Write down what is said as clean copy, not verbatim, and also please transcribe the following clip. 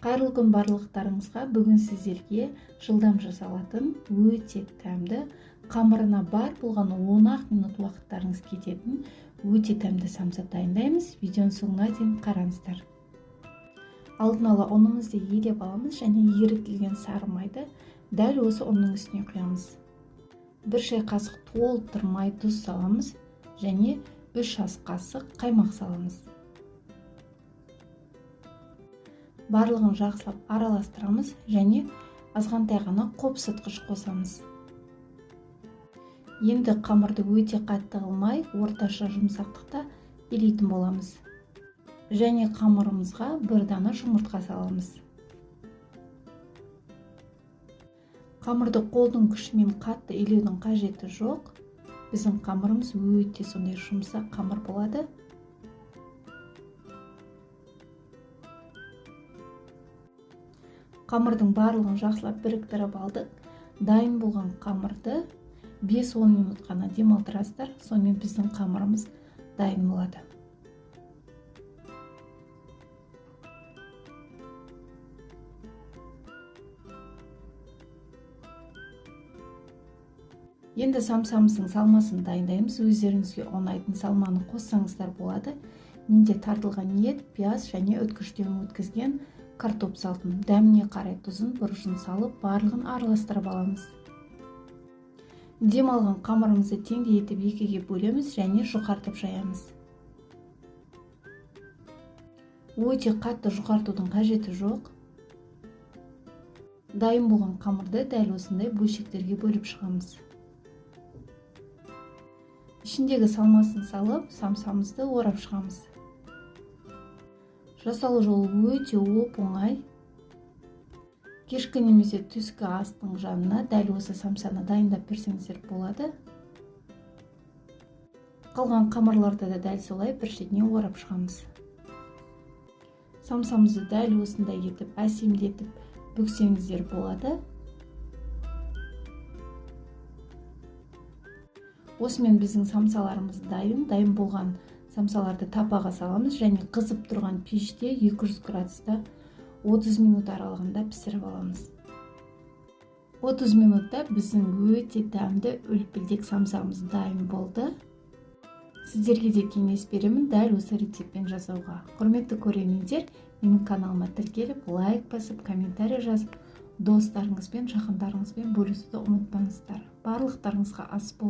Қайырлы күн барлықтарыңызға. Бүгін сіздерге жылдам жасалатын, өте дәмді, қамырына бар болған 10 минут уақыттарыңыз кететін өте дәмді самса дайындаймыз. Видеоның соңына дейін қараңыздар. Алдын ала ұнымызды елеп аламыз және ерітілген сары майды дәл осы ұнның үстіне құямыз. 1 шай қасық толтырмай тұз саламыз және 3 ас қасық қаймақ саламыз. Барлығын жақсылап араластырамыз және азғантай ғана қопсытқыш қосамыз. Енді қамырды өте қатты қылмай, орташа жұмсақтықта илейтін боламыз. Және қамырымызға бір дана жұмыртқа саламыз. Қамырды қолдың күшімен қатты илеудің қажеті жоқ. Біздің қамырымыз өте сондай жұмсақ қамыр болады. Қамырдың барлығын жақсылап біріктіріп алдық. Дайын болған қамырды 5-10 минут қана демалдырасыздар. Сонымен біздің қамырымыз дайын болады. Енді самсамыздың салмасын дайындаймыз. Өздеріңізге ұнайтын салманы қоссаңыздар болады. Менде тартылған ет, пияз және өткіштен өткізген картоп салдым. Дәміне қарай тұзын, бұрышын салып, барлығын араластырып аламыз. Демалған қамырымызды теңдей етіп екіге бөлеміз және жұқартып жаямыз. Өте қатты жұқартудың қажеті жоқ. Дайын болған қамырды дәл осындай бөлшектерге бөліп шығамыз. Ішіндегі салмасын салып, самсамызды орап шығамыз. Жасалу жолы өте оп-оңай. Кешкі немесе түскі астың жанына дәл осы самсаны дайындап берсеңіздер болады. Қалған қамырларды да дәл солай бір шетіне орап шығамыз. Самсамызды дәл осындай етіп әсемдетіп бүксеңіздер болады. Осымен біздің самсаларымыз дайын. Дайын болған самсаларды тапаға саламыз және қызып тұрған пеште 200 градуста 30 минут аралығында пісіріп аламыз. 30 минутта біздің өте дәмді үлпілдек самсамыз дайын болды. Сіздерге де кеңес беремін дәл осы рецептпен жасауға. Құрметті көрермендер, менің каналыма тіркеліп, лайк басып, комментарий жазып, достарыңызбен, жақындарыңызбен бөлісуді ұмытпаңыздар. Барлықтарыңызға ас болсын.